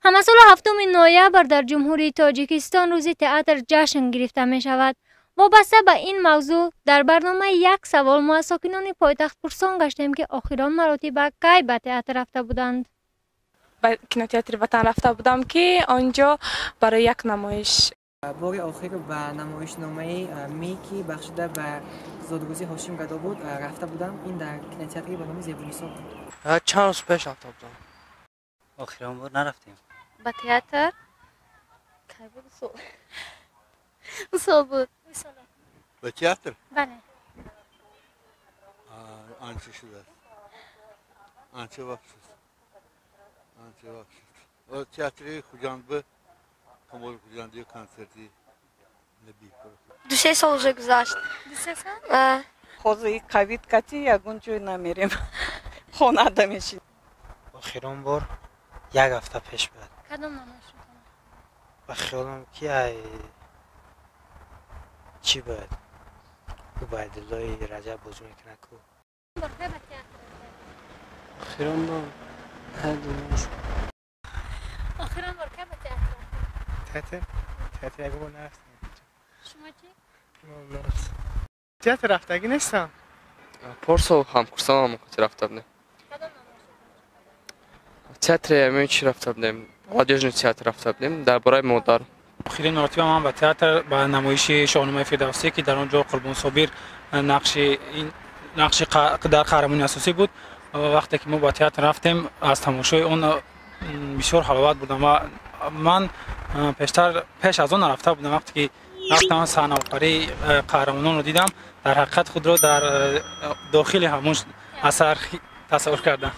Ҳамасола 7 ноябр дар Ҷумҳурии Тоҷикистон рӯзи театр ҷашн гирифта мешавад. Вобаста ба ин мавзӯъ дар барномаи «Як савол» мо аз сокинони пойтахт пурсон гаштем, ки охирон маротиба кай ба театр рафта буданд. Ба кинотеатри «Ватан» рафта будам, ки он ҷо барои як намоиш. Бори охир ба намоишномаи Ми, ки бахшида ба зодрӯзи Ҳошим Гадо буд, рафта будам. Ин дар кинотеатри ба номи «Зебунисо» буд. Чанд рӯз пеш рафта будам. Охирон бор нарафтем. Ба театр кай буд? Сол буд. Ба театр? Бале. Анча шудааст, анча вақт шуд, анча вақт шуд. Театри Хуҷанд ба Камоли Хуҷандӣ, консерти Набӣ. 2-3 сол уже гузашт. 2-3 сол. Ҳозир ковид кати ягон ҷой намерем, хонада мешинем. Охирон бор як ҳафта пеш буд. Кадом намоиш? Ба хиёлам, ки ай чӣ буд, Убайдуллои Раҷаб бозӣ мекунад ку. Охирон бор Охирон бор кай ба театр? Театр? Театр ягон бор нарафтем. Шумо чӣ? Театр рафтагӣ нестам. Порсол ҳамкурсонам рафта будем. Театре ҳамин чӣ рафта будем, Молодёжный театр рафта будем, дар бораи модар. Охирин маротиба ман ба театр ба намоиши «Шоҳномаи Фирдавсӣ», ки дар он ҷо Қурбон Собир нақши нақши дар қаҳрамони асосӣ буд. Вақте ки мо ба театр рафтем, аз тамошои он бисёр ҳаловат бурдам ва ман пештар пеш аз он нарафта будам. Вақте ки рафтам, саҳнаофарии қаҳрамононро дидам, дар ҳақиқат худро дар дохили ҳамон асар тасаввур кардам.